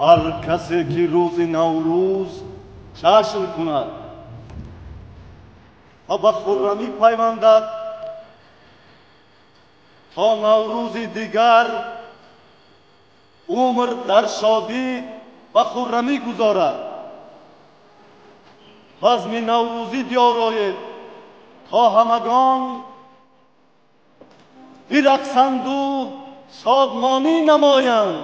Ҳар касе ки рӯзи Наврӯз ҷашн кунад ва ба хуррамӣ пайвандад, то Наврӯзи дигар умр дар шодӣ ва хуррамӣ гузорад. Базми наврӯзӣ биёроед, то ҳамагон бирақсанду шодмонӣ намоянд.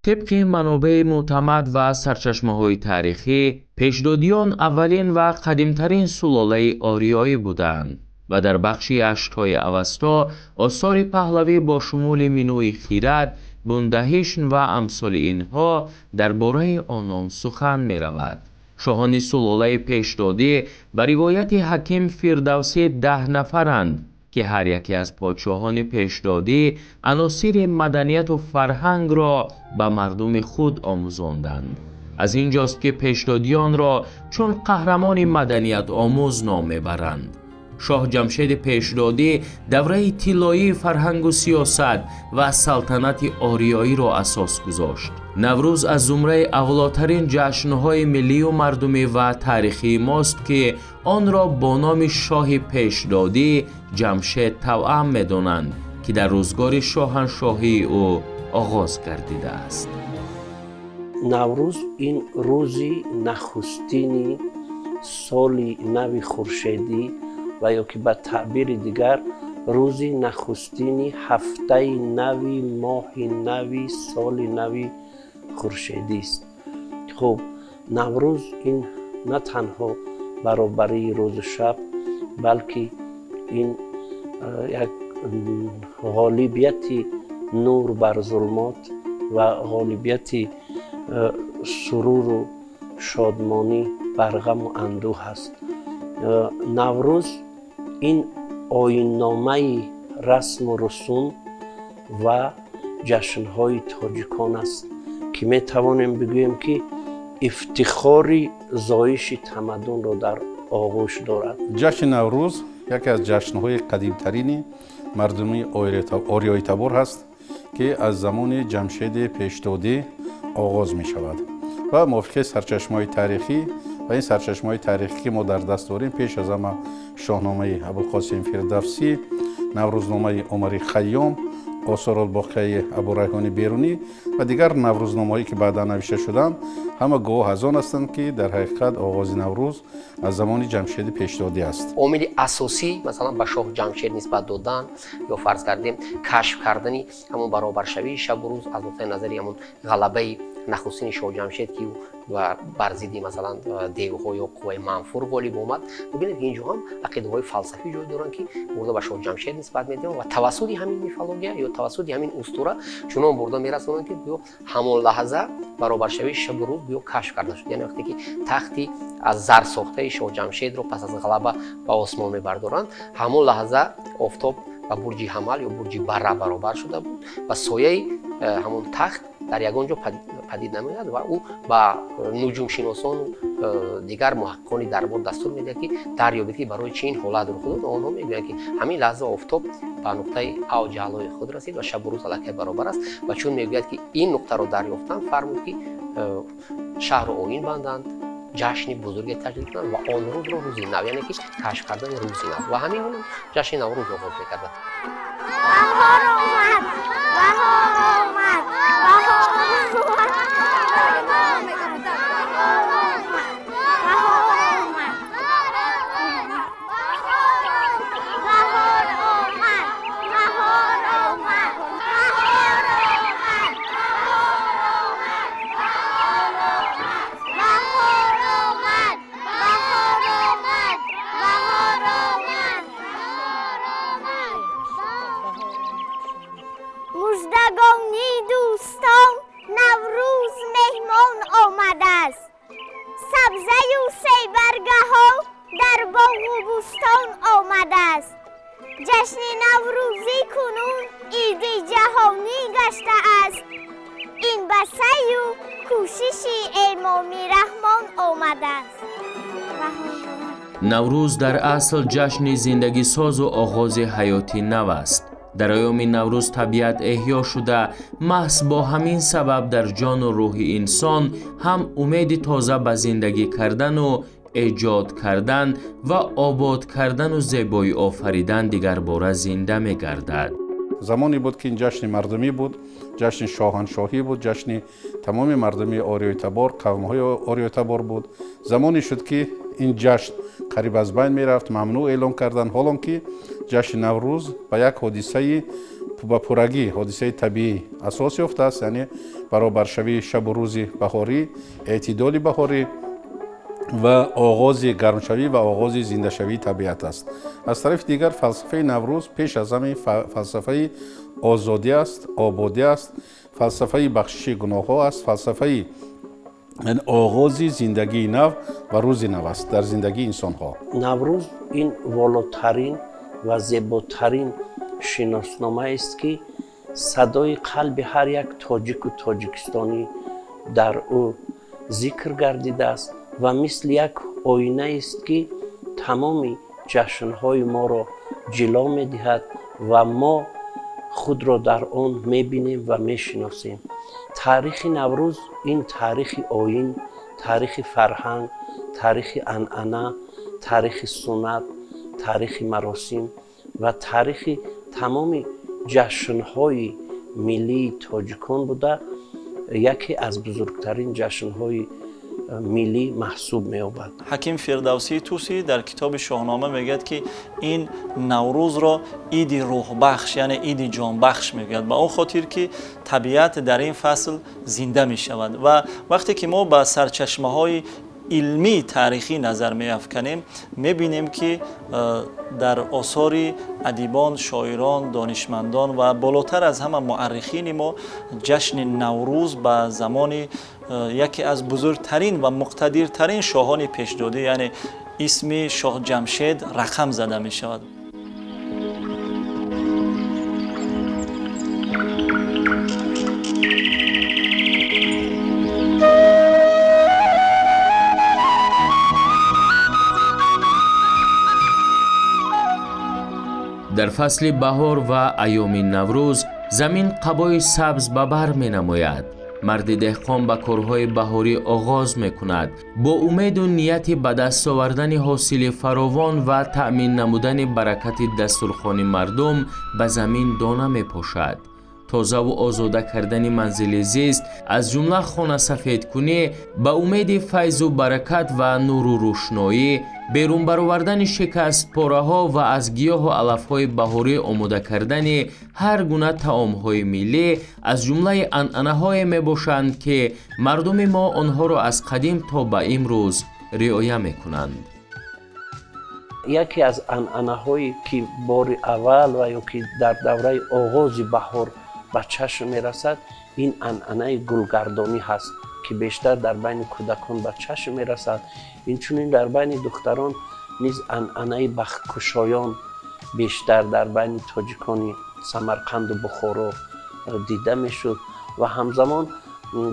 Тибқи манобеи мӯътамад ва сарчашмаҳои таърихӣ, пешдодиён аввалин ва қадимтарин сулолаи ориёӣ буданд ва дар бахши ҳаштҳои Авасто осори паҳлавӣ бо шумули Минӯи Хирад, Бундаҳишн ва амсоли инҳо дар бораи онон сухан меравад. Шоҳони сулолаи пешдодӣ ба ривояти ҳаким Фирдавсӣ 10 нафаранд, ки ҳар яке аз подшоҳони пешдодӣ аносири маданияту фарҳангро ба мардуми худ омӯзонданд. Аз ин ҷост, ки пешдодиёнро чун қаҳрамони маданиятомӯз ном мебаранд. Шоҳ Ҷамшеди пешдодӣ давраи тиллоии фарҳангу сиёсат ва салтанати ориёиро асос гузошт. Наврӯз аз зумраи авлотарин ҷашнҳои миллию мардумӣ ва таърихии мост, ки онро бо номи шоҳи пешдодӣ Ҷамшед тавъам медонанд, ки дар рӯзгори шоҳаншоҳии ӯ оғоз гардидааст. Наврӯз ин рӯзи нахустини соли нави хуршедӣ ва ё ки ба таъбири дигар рӯзи нахустини ҳафтаи нави моҳи нави соли нави хуршедист. Хуб, Наврӯз ин на танҳо баробарии рӯзу шаб, балки ин як ғолибияти нур бар зулмот ва ғолибияти суруру шодмонӣ бар ғаму андӯҳ аст. Наврӯз ин оинномаи расму русум ва ҷашнҳои тоҷикон аст, ки метавонем бигӯем, ки ифтихори зоиши тамаддунро дар оғӯш дорад. Ҷашни Наврӯз яке аз ҷашнҳои қадимтарини мардуми ориёитабор ҳаст, ки аз замони Ҷамшеди пешдодӣ оғоз мешавад ва мувофиқи сарчашмаҳои таърихӣ ва ин сарчашмаҳои таърихӣ, ки мо дар даст дорем, пеш аз ҳама Шоҳномаи Абулқосим Фирдавсӣ, Наврӯзномаи Умари Хайём, Осорулбоқияи Абурайҳони Берунӣ ва дигар наврӯзномаҳое, ки баъдан навишта шуданд, ҳама гувоҳ аз он ҳастанд, ки дар ҳақиқат оғози Наврӯз аз замони Ҷамшеди пешдодӣ аст. Омили асосӣ, масалан, ба шоҳ Ҷамшед нисбат додан ё фарз кардем кашф кардани ҳамон баробаршавии шабу рӯз аз нуқтаи назари ҳамон ғалабаи нахустини шоҳ Ҷамшед, ки бар зидди, масалан, девҳо ё қувваи манфур ғолиб омад. Бубинед, ки инҷо ҳам ақидаҳои фалсафӣ ҷой доранд, ки бурда ба шоҳ Ҷамшед нисбат медиҳанд ва тавассути ҳамин мифология ё тавассути ҳамин устура чунон бурда мерасонанд, ки гӯё ҳамон лаҳза баробаршавии шабу рӯз гӯё кашф карда шуд. Яъне вақте ки тахти аз зар сохтаи шоҳ Ҷамшедро пас аз ғалаба ба осмон мебардоранд, ҳамон лаҳза офтоб ба бурҷи ҳамал ё бурҷи барра баробар шуда буд ва сояи ҳамон тахт дар ягон ҷо падид намеояд ва ӯ ба нуҷумшиносону дигар муҳаққиқони дарбор дастур медиҳад, ки дарёбед, ки барои чӣ ин ҳолат рух дод. Онҳо мегӯянд, ки ҳамин лаҳза офтоб ба нуқтаи авҷи аълои худ расид ва шабу рӯз аллакай баробар аст. Ва чун мегӯяд, ки ин нуқтаро дарёфтан, фармуд, ки шаҳру оин банданд, ҷашни бузурге таҷлил кунанд ва он рӯзро рӯзи нав, яъне ки кашф кардани рӯзи нав, ва ҳамин гуна ҷашни Наврӯз оғоз мекарданд. Баҳор омад, баҳор омад, баҳор омад, баҳор омад, баҳор омад, баҳор омад, баҳор омад. Ғунчаю себаргаҳо дар боғу бӯстон омадааст. Ҷашни Наврӯзӣ кунун иди ҷаҳонӣ гаштааст. Ин ба саъю кӯшиши Эмомӣ Раҳмон омадааст. Наврӯз дар асл ҷашни зиндагисозу оғози ҳаёти нав аст. Дар айёми Наврӯз табиат эҳё шуда, маҳз бо ҳамин сабаб дар ҷону рӯҳи инсон ҳам умеди тоза ба зиндагӣ кардану эҷод кардан ва обод кардану зебоӣ офаридан дигарбора зинда мегардад. Замоне буд, ки ин ҷашни мардумӣ буд, ҷашни шоҳаншоҳӣ буд, ҷашни тамоми мардуми ориёитабор, қавмҳои ориёитабор буд. Замоне шуд, ки ин ҷашн қариб аз байн мерафт, мамнӯъ эълон карданд, ҳолон ки ҷашни Наврӯз ба як ҳодисаи ба пуррагӣ, ҳодисаи табиӣ асос ёфтааст, яъне баробаршавии шабу рӯзи баҳорӣ, эътидоли баҳорӣ ва оғози гармшавӣ ва оғози зиндашавии табиат аст. Аз тарафи дигар, фалсафаи Наврӯз пеш аз ҳамин фалсафаи озодӣ аст, ободӣ аст, фалсафаи бахшиши гуноҳҳо аст, фалсафаи оғози зиндагии нав ва рӯзи нав аст дар зиндагии инсонҳо. Наврӯз ин волотарин ва зеботарин шиносномаест, ки садои қалби ҳар як тоҷику тоҷикистонӣ дар ӯ зикр гардидааст ва мисли як оинаест, ки тамоми ҷашнҳои моро ҷило медиҳад ва мо худро дар он мебинем ва мешиносем. Таърихи Наврӯз ин таърихи оин, таърихи фарҳанг, таърихи анъана, таърихи суннат, таърихи маросим ва таърихи тамоми ҷашнҳои миллии тоҷикон буда, яке аз бузургтарин ҷашнҳои миллӣ маҳсуб меёбад. Ҳаким Фирдавсии Тусӣ дар китоби Шоҳнома мегӯяд, ки ин Наврӯзро иди рӯҳбахш, яъне иди ҷонбахш мегӯяд, ба он хотир ки табиат дар ин фасл зинда мешавад. Ва вақте ки мо ба сарчашмаҳои илмии таърихӣ назар меафканем, мебинем, ки дар осори адибон, шоирон, донишмандон ва болотар аз ҳама муаррихини мо ҷашни Наврӯз ба замони яке аз бузургтарин ва муқтадиртарин шоҳони пешдодӣ, яъне исми шоҳ Ҷамшед рақам зада мешавад. Дар фасли баҳор ва айёми Наврӯз замин қабои сабз ба бар менамояд. Марди деҳқон ба корҳои баҳорӣ оғоз мекунад бо умеду нияти ба даст овардани ҳосили фаровон ва таъмин намудани баракати дастурхони мардум ба замин дона мепошад. Тозаву озода кардани манзили зист, аз ҷумла хонасафедкунӣ, ба умеди файзу баракат ва нуру рӯшноӣ, берун баровардани шикастпораҳо ва аз гиёҳу алафҳои баҳорӣ омода кардани ҳар гуна таомҳои миллӣ аз ҷумлаи анъанаҳое мебошанд, ки мардуми мо онҳоро аз қадим то ба имрӯз риоя мекунанд. Яке аз анъанаҳое, ки бори аввал ва ё ки дар давраи оғози баҳор ба чашм мерасад, ин анъанаи гулгардонӣ ҳаст, ки бештар дар байни кӯдакон ба чашм мерасад. Инчунин дар байни духтарон низ анъанаи бахткушоён бештар дар байни тоҷикони Самарқанду Бухоро дида мешуд. Ва ҳамзамон,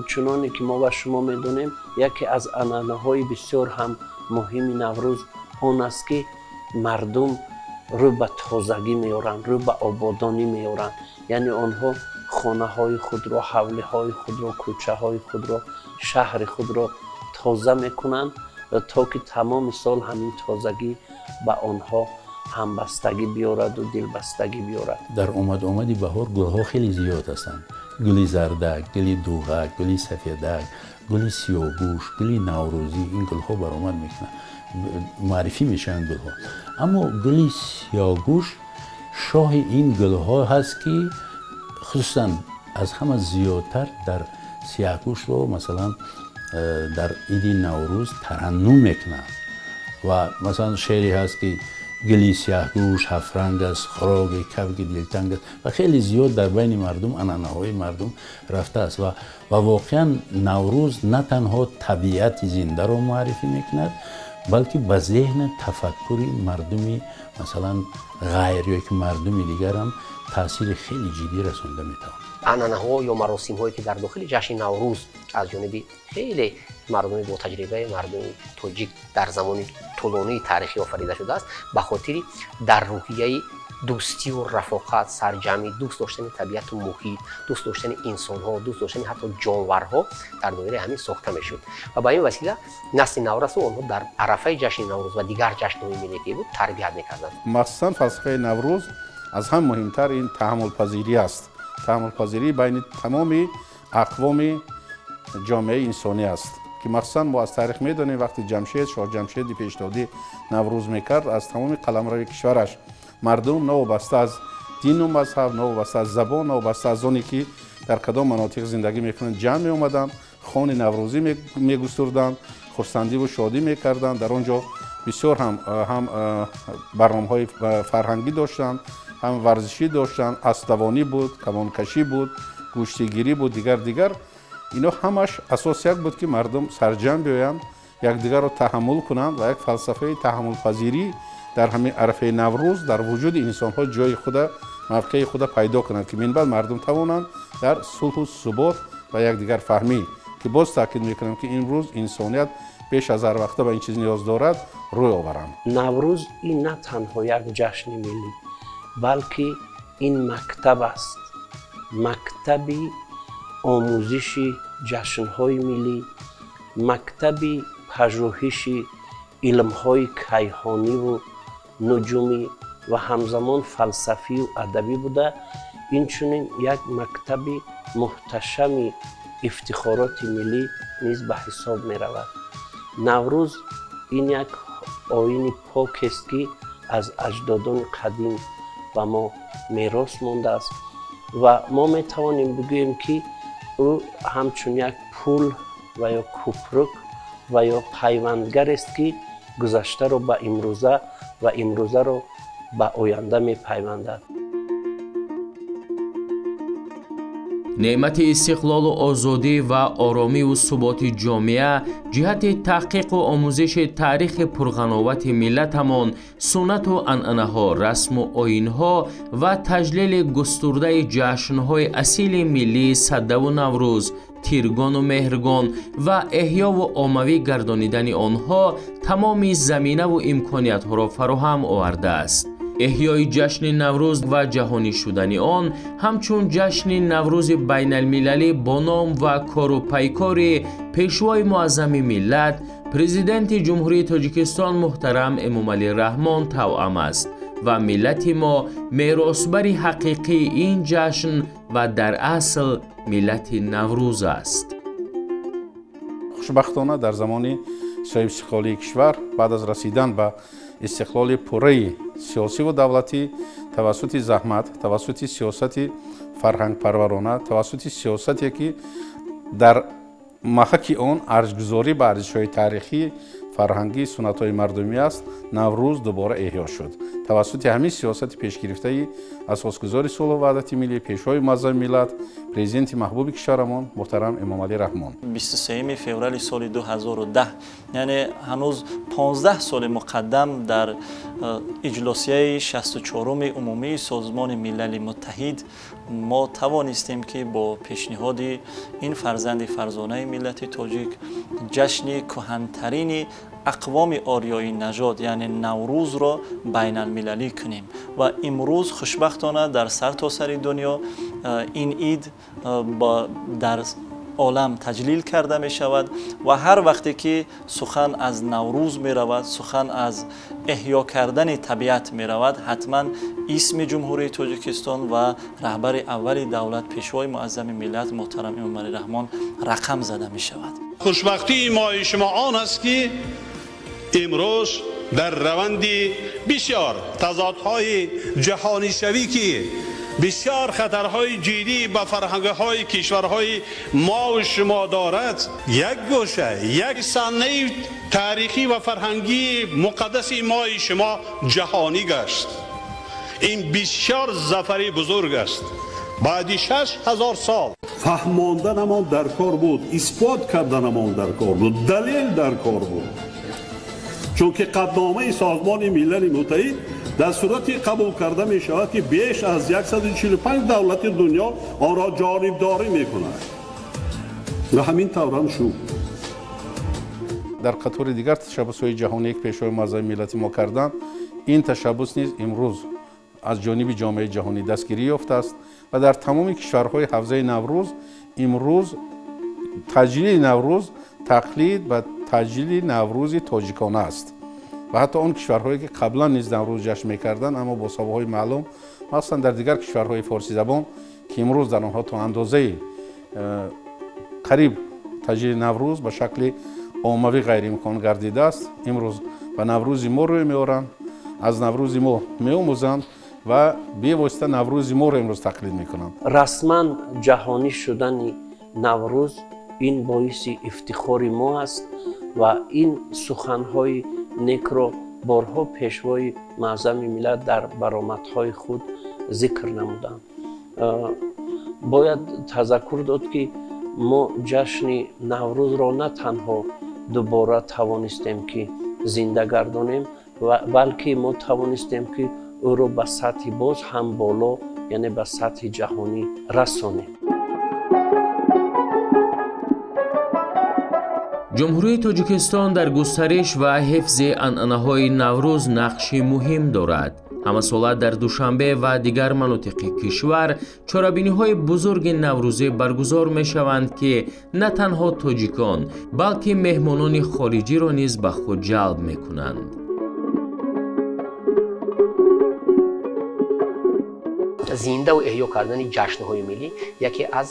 чуноне ки мо ва шумо медонем, яке аз анъанаҳои бисёр ҳам муҳими Наврӯз он аст, ки мардум рӯ ба тозагӣ меоранд, рӯ ба ободонӣ меоранд. Яъне онҳо хонаҳои худро, ҳавлиҳои худро, кӯчаҳои худро, шаҳри худро тоза мекунанд, то ки тамоми сол ҳамин тозагӣ ба онҳо ҳамбастагӣ биёраду дилбастагӣ биёрад. Дар омад-омади баҳор гулҳо хеле зиёд ҳастанд. Гули зардак, гули дуғак, гули сафедак, гули сиёҳгӯш, гули наврӯзӣ, ин гулҳо баромад мекунанд, муаррифӣ мешаванд гулҳо. Аммо гули сиёҳгӯш шоҳи ин гулҳо ҳаст, ки хусусан аз ҳама зиёдтар дар сиёҳгӯшро масалан дар иди Наврӯз тараннум мекунанд. Ва масалан шеъре ҳаст, ки Гули сиёҳгӯш ҳафтранг аст, хӯроки кабки дилтанг аст ва хеле зиёд дар байни мардум анъанаҳои мардум рафтааст ва воқеан Наврӯз на танҳо табиати зиндаро муаррифӣ мекунад, балки ба зеҳни тафаккури мардуми масалан ғайр ё ки мардуми дигар ҳам таъсири хеле ҷиддӣ расонда метавонад. Анъанаҳо ё маросимҳое ки дар дохили ҷашни Наврӯз аз ҷониби хеле мардуми ботаҷрибаи мардуми тоҷик дар замони тӯлонии таърихӣ офарида шудааст, ба хотири дар рӯҳияи дӯстию рафоқат, сарҷамъӣ, дӯст доштани табиату муҳит, дӯст доштани инсонҳо, дӯст доштани ҳатто ҷонварҳо дар доираи ҳамин сохта мешуд ва ба ин васила насли наврасу онҳо дар арафаи ҷашни Наврӯз ва дигар ҷашнҳои миллӣ ки буд тарбият мекарданд. Махсусан фалсафаи Наврӯз аз ҳам муҳимтар ин таҳаммулпазирӣ аст. Таҳаммулпазирӣ байни тамоми ақвоми ҷомеаи инсонӣ аст ки махсусан мо аз таърих медонем, вақти Ҷамшед, шоҳ Ҷамшеди пешдодӣ Наврӯз мекард, аз тамоми қаламрави кишвараш мардум новобаста аз дину мазҳаб, новобаста аз забон, новобаста аз оне ки дар кадом манотиқ зиндагӣ мекунанд, ҷамъ меомаданд, хони наврӯзӣ мегустурданд, хурсандиву шодӣ мекарданд. Дар он ҷо бисёр ҳам барномаҳои фарҳангӣ доштанд, ҳам варзишӣ доштанд, асбдавонӣ буд, камонкашӣ буд, гӯштигирӣ буд, дигар. Ино ҳамаш асос як буд ки мардум сарҷамъ биёянд, якдигарро таҳаммул кунанд ва як фалсафаи таҳаммулпазирӣ дар ҳамин арафаи Наврӯз дар вуҷуди инсонҳо ҷои худа, мавқеи худа пайдо кунанд, ки минбаъд мардум тавонанд дар сулҳу субот ва якдигарфаҳмӣ, ки боз таъкид мекунам ки имрӯз инсоният беш аз ҳар вақта ба ин чиз ниёз дорад, рӯй оваранд. Наврӯз ин на танҳо як ҷашни миллӣ, балки ин мактаб аст, мактаби омӯзиши ҷашнҳои миллӣ, мактаби пажӯҳиши илмҳои кайҳониву нуҷумӣ ва ҳамзамон фалсафию адабӣ буда, инчунин як мактаби муҳташами ифтихороти миллӣ низ ба ҳисоб меравад. Наврӯз ин як оини покест ки аз аҷдодони қадим ба мо мерос мондааст ва мо метавонем бигӯем ки ӯ ҳамчун як пул ва ё кӯпрук ва ё пайвандгарест ки гузаштаро ба имрӯза ва имрӯзаро ба оянда мепайвандад. Неъмати истиқлолу озодӣ ва оромиву суботи ҷомеа ҷиҳати таҳқиқу омӯзиши таърихи пурғановати миллатамон, суннату анъанаҳо, расму оинҳо ва таҷлили густурдаи ҷашнҳои асили миллии Саддаву Наврӯз, Тиргону Меҳргон ва эҳёву оммавӣ гардонидани онҳо тамоми заминаву имкониятҳоро фароҳам овардааст. Эҳёи ҷашни Наврӯз ва ҷаҳонӣ шудани он ҳамчун ҷашни Наврӯзи байналмилалӣ бо ном ва кору пайкори пешвои муаззами миллат, президенти Ҷумҳурии Тоҷикистон муҳтарам Эмомалӣ Раҳмон тавъам аст ва миллати мо меросбари ҳақиқии ин ҷашн ва дар асл миллати Наврӯз аст. Хушбахтона дар замони соҳибистиқлолии кишвар баъд аз расидан ба истиқлоли пурраи сиёсиву давлатӣ тавассути заҳмат, тавассути сиёсати фарҳангпарварона, тавассути сиёсате ки дар маҳаки он арҷгузорӣ ба арзишҳои таърихӣ, фарҳангӣ, суннатҳои мардумӣ аст, Наврӯз дубора эҳё шуд. Тавассути ҳамин сиёсати пешгирифтаи асосгузори сулҳу ваҳдати миллӣ, пешвои муаззами миллат, президенти маҳбуби кишварамон муҳтарам Эмомалӣ Раҳмон. 23 феврали соли 2010, яъне ҳанӯз 15 соли муқаддам, дар иҷлосияи 64-уми умумии Созмони Милали Муттаҳид мо тавонистем ки бо пешниҳоди ин фарзанди фарзонаи миллати тоҷик ҷашни кӯҳантарини ақвоми ориёии нажод, яъне Наврӯзро байналмилалӣ кунем ва имрӯз хушбахтона дар сартосари дунё ин ид дар олам таҷлил карда мешавад ва ҳар вақте ки сухан аз Наврӯз меравад, сухан аз эҳё кардани табиат меравад, ҳатман исми Ҷумҳурии Тоҷикистон ва раҳбари аввали давлат, пешвои муаззами миллат муҳтарам Эмомалӣ Раҳмон рақам зада мешавад. Хушбахтии мои шумо он аст ки имрӯз дар раванди бисёр тазодҳои ҷаҳонишавӣ ки бисёр хатарҳои ҷиддӣ ба фарҳангҳои кишварҳои мо ва шумо дорад, як гӯша, як саҳнаи таърихӣ ва фарҳангии муқаддаси мои шумо ҷаҳонӣ гашт. Ин бисёр зафари бузург аст. Баъди 6000 сол фаҳмонданамон дар кор буд, исбот карданамон дар кор буд, далел дар кор буд. Чунки қатъномаи Созмони Милали Муттаҳид дар сурати қабул карда мешавад, ки беш аз 145 давлати дунё онро ҷонибдорӣ мекунад ва ҳамин таврам шуд. Дар қатори дигар ташаббусҳои ҷаҳоние, ки Пешвои муаззами миллати мо карданд, ин ташаббус низ имрӯз аз ҷониби ҷомеаи ҷаҳонӣ дастгирӣ ёфтааст ва дар тамоми кишварҳои ҳавзаи Наврӯз имрӯз таҷлили Наврӯз тақлид ва таҷлили Наврӯзи тоҷикона аст. Ва ҳатто он кишварҳое, ки қаблан низ Наврӯз ҷашн мекарданд, аммо бо сабабҳои маълум, махсусан дар дигар кишварҳои форсизабон, ки имрӯз дар онҳо то андозаи қариб таҷлили Наврӯз ба шакли оммавӣ ғайриимкон гардидааст, имрӯз ба Наврӯзи мо рӯй меоранд, аз Наврӯзи мо меомӯзанд ва бевосита Наврӯзи моро имрӯз тақлид мекунанд. Расман ҷаҳонӣ шудани Наврӯз ин боиси ифтихори мо аст ва ин суханҳои некро борҳо Пешвои муаззами миллат дар баромадҳои худ зикр намуданд. Бояд тазаккур дод, ки мо ҷашни Наврӯзро на танҳо дубора тавонистем, ки зинда гардонем, балки мо тавонистем, ки ӯро ба сатҳи боз ҳам боло, яъне ба сатҳи ҷаҳонӣ расонем. Ҷумҳурии Тоҷикистон дар густариш ва ҳифзи анъанаҳои Наврӯз нақши муҳим дорад. Ҳамасола дар Душанбе ва дигар манотиқи кишвар чорабиниҳои бузурги наврӯзӣ баргузор мешаванд, ки на танҳо тоҷикон, балки меҳмонони хориҷиро низ ба худ ҷалб мекунанд. Зиндаву эҳё кардани ҷашнҳои миллӣ яке аз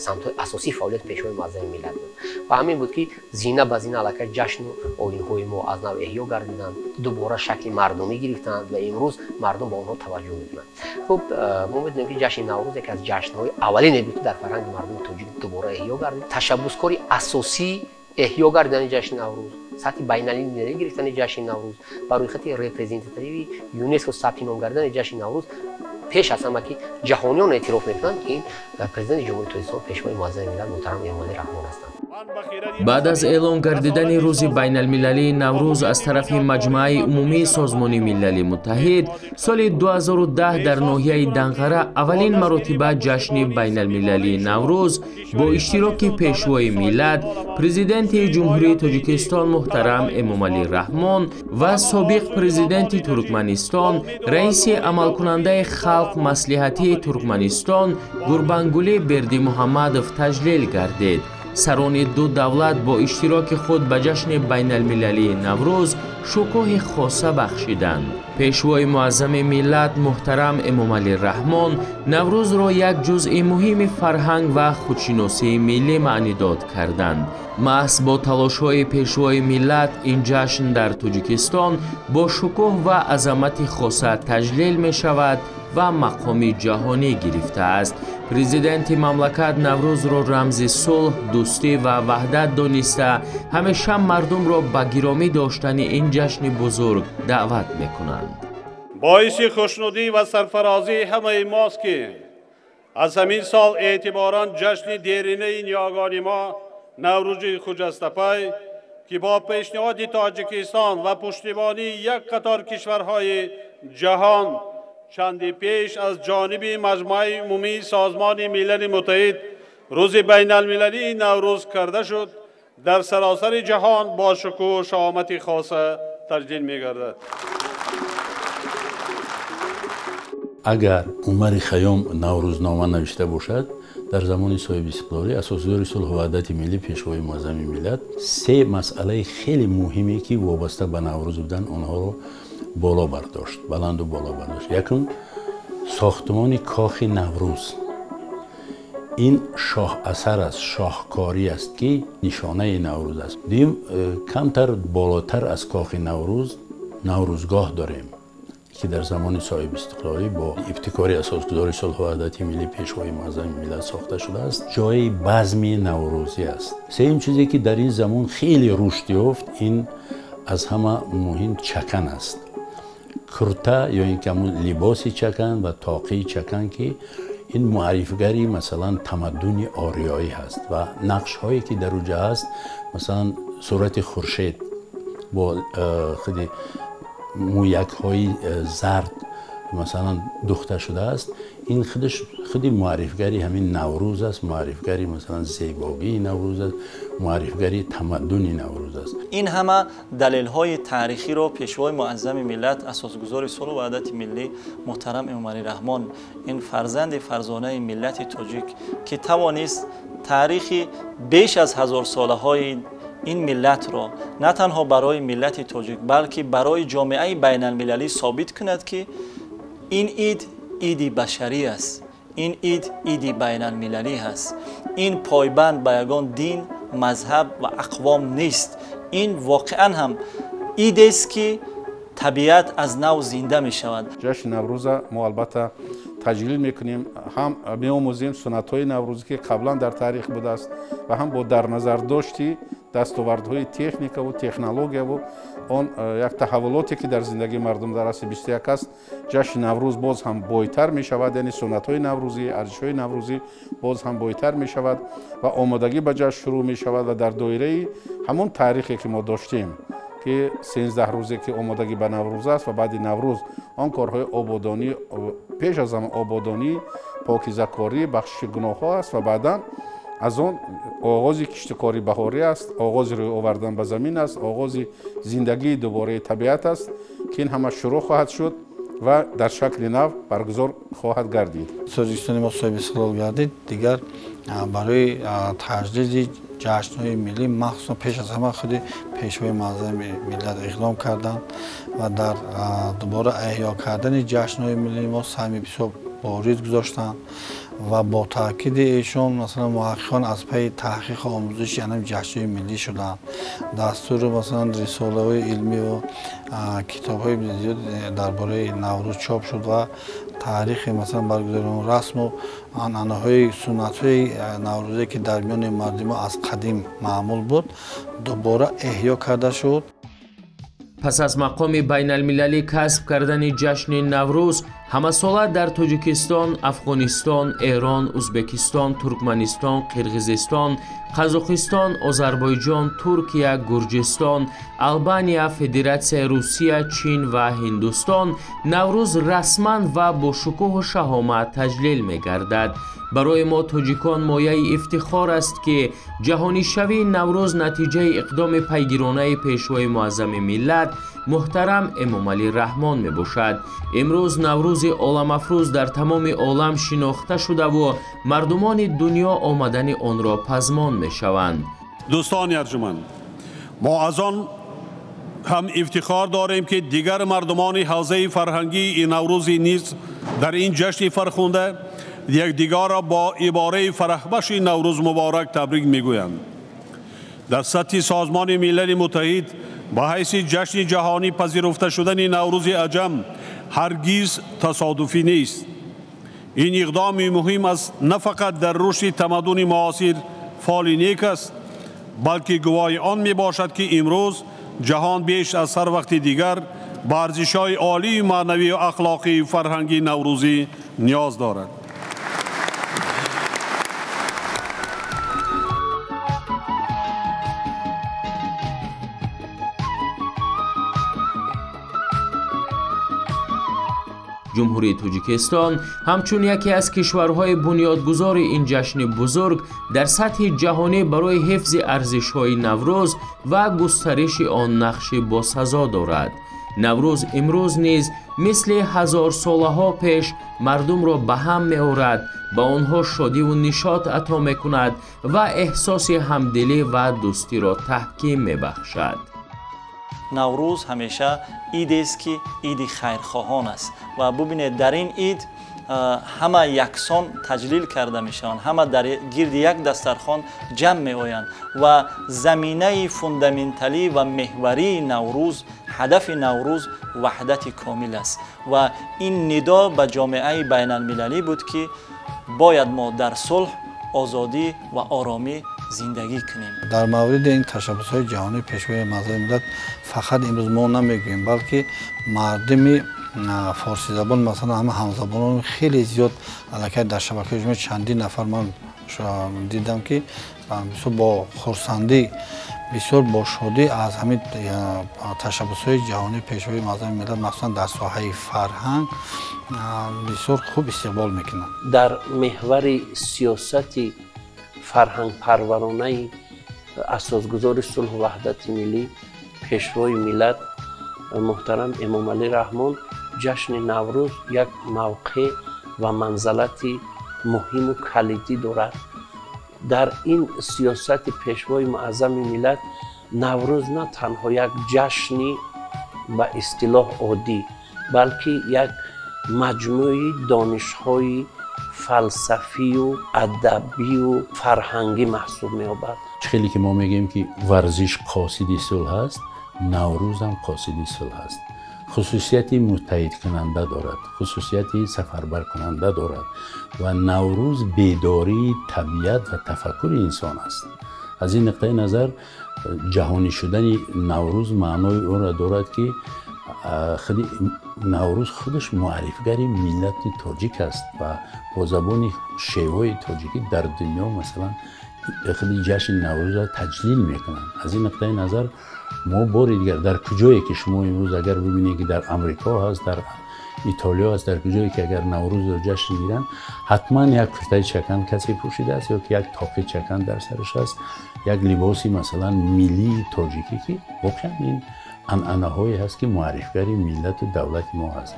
самтҳои асосии фаъолияти Пешвои муаззами миллат буд ва ҳамин буд, ки зина ба зина аллакай ҷашну оинҳои мо аз нав эҳё гардиданд, дубора шакли мардумӣ гирифтанд ва имрӯз мардум ба онҳо таваҷҷӯҳ мекунанд. Хуб, мо медонем, ки ҷашни Наврӯз яке аз ҷашнҳои аввалине буд, ки дар фарҳанги мардуми тоҷик дубора эҳё гардид. Ташаббускори асосии эҳё гардидани ҷашни Наврӯз, сатҳи байналмилалӣ гирифтани ҷашни Наврӯз, ба рӯйхати репрезентативии ЮНЕСКО сабти ном гардидани ҷашни Наврӯз пеш аз ҳама, ки ҷаҳониён эътироф мекунанд, ки ин Президенти Ҷумҳурии Тоҷикистон, Пешвои муаззами миллат муҳтарам Эмомалӣ Раҳмон ҳастанд. Баъд аз эълон гардидани рӯзи байналмилалии Наврӯз аз тарафи Маҷмааи умумии Созмони Милали Муттаҳид, соли 2010 дар ноҳияи Данғара аввалин маротиба ҷашни байналмилалии Наврӯз бо иштироки Пешвои миллат, Президенти Ҷумҳурии Тоҷикистон муҳтарам Эмомалӣ Раҳмон ва собиқ президенти Туркманистон, раиси амалкунандаи Халқ Маслиҳатии Туркманистон Гурбангулӣ Бердимуҳаммадов таҷлил гардид. Сарони ду давлат бо иштироки худ ба ҷашни байналмилалии Наврӯз шукӯҳи хоса бахшиданд. Пешвои муаззами миллат муҳтарам Эмомалӣ Раҳмон Наврӯзро як ҷузъи муҳими фарҳанг ва худшиносии миллӣ маънидод карданд. Маҳз бо талошҳои Пешвои миллат ин ҷашн дар Тоҷикистон бо шукӯҳ ва азамати хоса таҷлил мешавад ва мақоми ҷаҳонӣ гирифтааст. Президенти мамлакат Наврӯзро рамзи сулҳ, дӯстӣ ва ваҳдат дониста, ҳамеша мардумро ба гиромӣ доштани ин ҷашни бузург даъват мекунанд. Боиси хушнудӣ ва сарфарозии ҳамаи мост, ки аз ҳамин сол эътиборан ҷашни деринаи ниёгони мо Наврӯзи хуҷастапай, ки бо пешниҳоди Тоҷикистон ва пуштибонии як қатор кишварҳои ҷаҳон чанди пеш аз ҷониби Маҷмӯаи умумии Созмони Милали Муттаҳид рӯзи байналмилалии Наврӯз карда шуд, дар саросари ҷаҳон бо шукӯҳу шаҳомати хоса таҷлил мегардад. Агар Умари Хайём Наврӯзнома навишта бошад, дар замони соҳибистиқлолӣ асосгузори сулҳу ваҳдати миллӣ, Пешвои муаззами миллат се масъалаи хеле муҳиме, ки вобаста ба Наврӯз буданд, онҳоро боло бардошт, баланду боло бардошт. Якум, сохтмони кохи Наврӯз. Ин шоҳасар аст, шоҳкорӣ аст, ки нишонаи Наврӯз аст. Дуюм, камтар болотар аз кохи Наврӯз Наврӯзгоҳ дорем, ки дар замони соҳибистиқлолӣ бо ибтикори асосгузори сулҳу ваҳдати миллӣ, Пешвои муаззами миллат сохта шудааст, ҷои базми наврӯзӣ аст. Сеюм чизе ки дар ин замон хеле рушд ёфт, ин аз ҳама муҳим чакан аст. Курта ё ин ки ҳамун либоси чакан ва тоқии чакан, ки ин муаррифгари масалан тамаддуни ориёӣ ҳаст ва нақшҳое ки дар уҷа ҳаст, масалан сурати хуршед бо худи мӯякҳои зард масалан духта шудааст, ин худаш худи муаррифгари ҳамин Наврӯз аст, муаррифгари масалан зебогии Наврӯз аст, муаррифгари тамаддуни Наврӯз аст. Ин ҳама далелҳои таърихиро Пешвои муаззами миллат, асосгузори сулҳу ваҳдати миллӣ муҳтарам Эмомалӣ Раҳмон, ин фарзанди фарзонаи миллати тоҷик, ки тавонист таърихи беш аз ҳазорсолаҳои ин миллатро на танҳо барои миллати тоҷик, балки барои ҷомеаи байналмилалӣ собит кунад, ки ин ид иди башарӣ аст, ин ид иди байналмилалӣ аст, ин пойбанд ба ягон дин, мазҳаб ва ақвом нест. Ин воқеан ҳам идест, ки табиат аз нав зинда мешавад. Ҷашни Наврӯза мо албатта таҷлил мекунем, ҳам меомӯзем суннатҳои наврӯзӣ, ки қаблан дар таърих будааст, ва ҳам бо дар назардошти дастовардҳои техникаву технологияву он як таҳаввулоте, ки дар зиндагии мардум дар асри 21 аст, ҷашни Наврӯз боз ҳам бойтар мешавад, яъне суннатҳои наврӯзӣ, арзишҳои наврӯзӣ боз ҳам бойтар мешавад ва омодагӣ ба ҷашн шурӯъ мешавад ва дар доираи ҳамон таърихе, ки мо доштем, ки 13 рӯзе ки омодагӣ ба Наврӯз аст ва баъди Наврӯз он корҳои ободонӣ, пеш аз ҳама ободонӣ, покизакорӣ, бахшиши гуноҳҳо аст ва баъдан аз он оғози киштукори баҳорӣ аст, оғози рӯй овардан ба замин аст, оғози зиндагии дубораи табиат аст, ки ин ҳама шурӯъ хоҳад шуд ва дар шакли нав баргузор хоҳад гардид. Тоҷикистони мо соҳиби истиқлол гардид, дигар барои таҷдиди ҷашнҳои миллӣ махсусан пеш аз ҳама худи Пешвои муаззами миллат иқдом карданд ва дар дубора эҳё кардани ҷашнҳои миллии мо саҳми бисёр бориз гузоштанд ва бо таъкиди эшон масалан муҳаққиқон аз пайи таҳқиқу омӯзиши ҳамин ҷашнҳои миллӣ шуданд. Дастуру масалан рисолаҳои илмиву китобҳои зиёд дар бораи Наврӯз чоп шуд ва таърихи масалан баргузории расму анъанаҳои суннатҳои наврӯзие, ки дар миёни мардуми мо аз қадим маъмул буд, дубора эҳё карда шуд. Пас аз мақоми байналмилалӣ касб кардани ҷашни Наврӯз, ҳамасола дар Тоҷикистон, Афғонистон, Эрон, Ӯзбекистон, Туркманистон, Қирғизистон, Қазоқистон, Озарбойҷон, Туркия, Гурҷистон, Албания, Федератсияи Русия, Чин ва Ҳиндустон Наврӯз расман ва бо шукӯҳу шаҳомат таҷлил мегардад. Барои мо тоҷикон мояи ифтихор аст, ки ҷаҳонишавии Наврӯз натиҷаи иқдоми пайгиронаи Пешвои муаззами миллат муҳтарам Эмомалӣ Раҳмон мебошад. Имрӯз Наврӯзи оламафрӯз дар тамоми олам шинохта шудаву мардумони дунё омадани онро пазмон мешаванд. Дӯстони арҷуманд, мо аз он ҳам ифтихор дорем, ки дигар мардумони ҳавзаи фарҳангии наврӯзӣ низ дар ин ҷашни фархунда якдигарро бо ибораи фараҳбахши Наврӯз муборак табрик мегӯянд. Дар сатҳи Созмони Милали Муттаҳид ба ҳайси ҷашни ҷаҳонӣ пазируфта шудани Наврӯзи аҷам ҳаргиз тасодуфӣ нест. Ин иқдоми муҳим аст на фақат дар рушди тамаддуни муосир фоли нек аст, балки гувоҳи он мебошад, ки имрӯз ҷаҳон беш аз ҳар вақти дигар ба арзишҳои олии маънавию ахлоқию фарҳангии наврӯзӣ ниёз дорад. Ҷумҳурии Тоҷикистон ҳамчун яке аз кишварҳои бунёдгузори ин ҷашни бузург дар сатҳи ҷаҳонӣ барои ҳифзи арзишҳои Наврӯз ва густариши он нақши босазо дорад. Наврӯз имрӯз низ мисли ҳазорсолаҳо пеш мардумро ба ҳам меорад, ба онҳо шодиву нишот ато мекунад ва эҳсоси ҳамдилӣ ва дӯстиро таҳким мебахшад. Наврӯз ҳамеша идест, ки иди хайрхоҳон аст ва бубинед, дар ин ид ҳама яксон таҷлил карда мешаванд, ҳама дар гирди як дастархон ҷамъ меоянд ва заминаи фундаменталӣ ва меҳварии Наврӯз, ҳадафи Наврӯз ваҳдати комил аст. Ва ин нидо ба ҷомеаи байналмилалӣ буд, ки бояд мо дар сулҳ, озодӣ ва оромӣ зиндагӣ кунем. Дар мавриди ин ташаббусҳои ҷаҳонии Пешвои муаззами миллат фақат имрӯз мо намегӯем, балки мардуми форсизабон, масалан ҳама ҳамзабонон хеле зиёд аллакай дар шабакаи иҷтимоӣ чандин нафар ман дидам, ки бисёр бо хурсандӣ, бисёр бо шодӣ аз ҳамин ташаббусҳои ҷаҳонии Пешвои муаззами миллат, махсусан дар соҳаи фарҳанг, бисёр хуб истиқбол мекунанд. Дар меҳвари сиёсати фарҳангпарваронаи асосгузори сулҳу ваҳдати миллӣ, Пешвои миллат муҳтарам Эмомалӣ Раҳмон, ҷашни Наврӯз як мавқеъ ва манзалати муҳиму калидӣ дорад. Дар ин сиёсати Пешвои муаззами миллат Наврӯз на танҳо як ҷашни ба истилоҳ оддӣ, балки як маҷмӯи донишҳои фалсафию адабию фарҳангӣ маҳсуб меёбад. Чӣ хеле ки мо мегӯем, ки варзиш қосиди сулҳ аст, Наврӯзам қосиди сулҳ аст. Хусусияти муттаҳидкунанда дорад, хусусияти сафарбаркунанда дорад ва Наврӯз бедории табиат ва тафаккури инсон аст. Аз ин нуқтаи назар ҷаҳонӣ шудани Наврӯз маънои онро дорад, ки худи Наврӯз худаш муаррифгари миллати тоҷик аст ва бо забони шевои тоҷикӣ дар дунё масалан худи ҷашни Наврӯзро таҷлил мекунанд. Аз ин нуқтаи назар мо бори дигар дар куҷое ки шумо имрӯз агар бибинед, ки дар Амрико ҳаст, дар Итолиё аст, дар куҷое ки агар Наврӯзро ҷашн гиранд, ҳатман як куртаи чакан касе пӯшидааст ё ки як тоқи чакан дар сараш аст, як либоси масалан миллии тоҷикӣ, ки воқеан ин анъанаҳое ҳаст, ки муаррифгари миллату давлати мо ҳаст.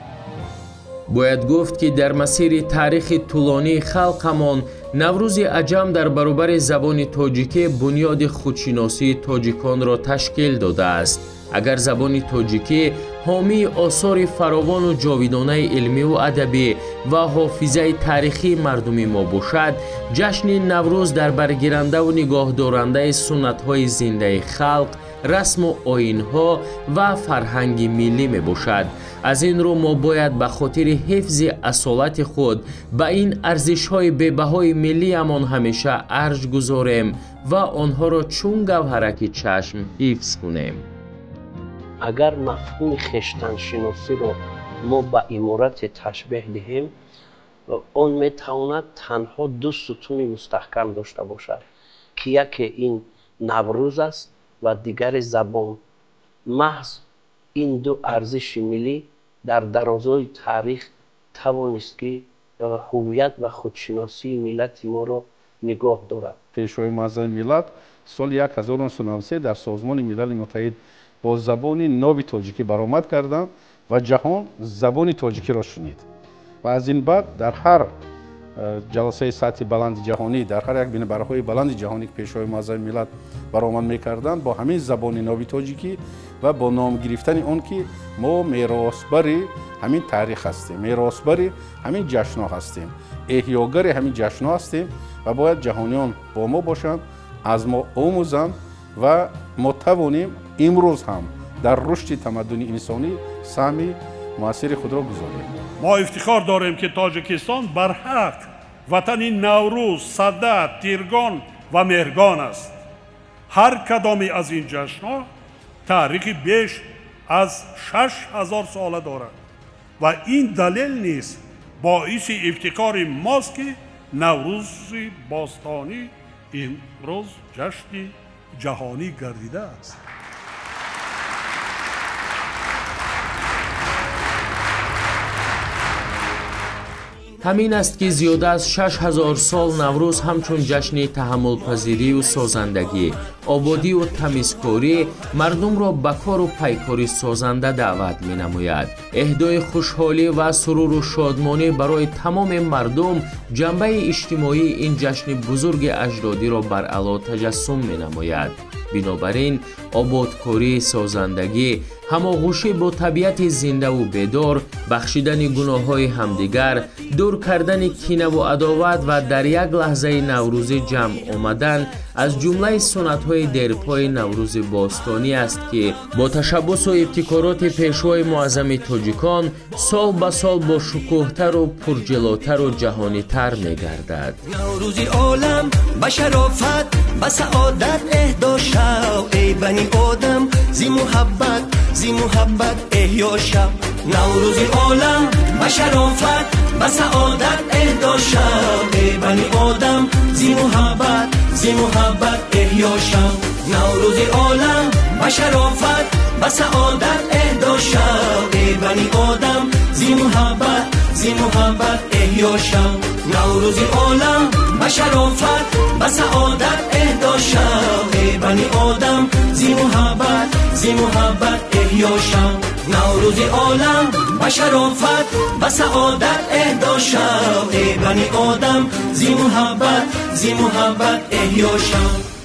Бояд гуфт, ки дар масири таърихи тӯлонии халқамон Наврӯзи аҷам дар баробари забони тоҷикӣ бунёди худшиносии тоҷиконро ташкил додааст. Агар забони тоҷикӣ ҳомии осори фаровону ҷовидонаи илмиву адабӣ ва ҳофизаи таърихии мардуми мо бошад, ҷашни Наврӯз дар баргирандаву нигоҳдорандаи суннатҳои зиндаи халқ, расму оинҳо ва фарҳанги миллӣ мебошад. Аз ин рӯ мо бояд ба хотири ҳифзи асолати худ ба ин арзишҳои бебаҳои миллиамон ҳамеша арҷ гузорем ва онҳоро чун гавҳараки чашм ҳифз кунем. Агар мафҳуми хештаншиносиро мо ба иморате ташбеҳ диҳем, он метавонад танҳо ду сутуни мустаҳкам дошта бошад, ки яке ин Наврӯз аст ва дигари забон. Маҳз ин ду арзиши миллӣ дар дарозои таърих тавонист, ки ҳуввият ва худшиносии миллати моро нигоҳ дорад. Пешвои муаззами миллат соли 1993 дар Созмони Милали Муттаҳид бо забони ноби тоҷикӣ баромад карданд ва ҷаҳон забони тоҷикиро шунид. Ва аз ин баъд дар ҳар ҷаласаи сатҳи баланди ҷаҳонӣ, дар ҳар як минбарҳои баланди ҷаҳонӣ, ки Пешвои муаззами миллат баромад мекарданд, бо ҳамин забони ноби тоҷикӣ ва бо ном гирифтани он ки мо меросбари ҳамин таърих ҳастем, меросбари ҳамин ҷашнҳо ҳастем, эҳёгари ҳамин ҷашнҳо ҳастем ва бояд ҷаҳониён бо мо бошанд, аз мо омӯзанд ва мо тавонем имрӯз ҳам дар рушди тамаддуни инсонӣ саҳми муассири худро гузорем. Мо ифтихор дорем, ки Тоҷикистон барҳақ ватани Наврӯз, Сада, Тиргон ва Меҳргон аст. Ҳар кадоме аз ин ҷашнҳо таърихи беш аз 6000 сола дорад ва ин далел низ боиси ифтихори мост, ки Наврӯзи бостонӣ имрӯз ҷашни ҷаҳонӣ гардидааст. Ҳамин аст, ки зиёда аз 6000 сол Наврӯз ҳамчун ҷашни таҳаммулпазирию созандагӣ, ободию тамизкорӣ мардумро ба кору пайкори созанда даъват менамояд. Эҳдои хушҳолӣ ва суруру шодмонӣ барои тамоми мардум ҷанбаи иҷтимоии ин ҷашни бузурги аҷдодиро баръало таҷассум менамояд. Бинобар ин ободкорӣ, созандагӣ, Ҳамоғӯшӣ бо табиати зиндаву бедор, бахшидани гуноҳҳои ҳамдигар, дур кардани кинаву адоват ва дар як лаҳзаи наврӯзӣ ҷамъ омадан аз ҷумлаи суннатҳои дерпои наврӯзи бостонӣ аст, ки бо ташаббусу ибтикороти пешвои муаззами тоҷикон сол ба сол бо шукӯҳтару пурҷилотару ҷаҳонитар мегардад. Наврӯзи олам ба шарофат, ба саодат эҳдо шав, эй бани одам, зи муҳаббат, зи муҳаббат эҳё шав. Наврӯзи олам ба шарофат, ба саодат эҳдо шав, эй бани одам, зи муҳаббат, зи муҳаббат эҳё шав. Наврӯзи олам ба шарофат, ба саодат эҳдо шав, эй бани одам, зи муҳаббат, зи муҳаббат эҳё шав. Наврӯзи олам ба шарофат, ба саодат эҳдо шав, эй бани одам, зи муҳаббат, зи муҳаббат эҳё шав. Наврӯзи олам ба шарофат, ба саодат эҳдо шав, эй бани одам, зи муҳаббат, зи муҳаббат эҳё шав.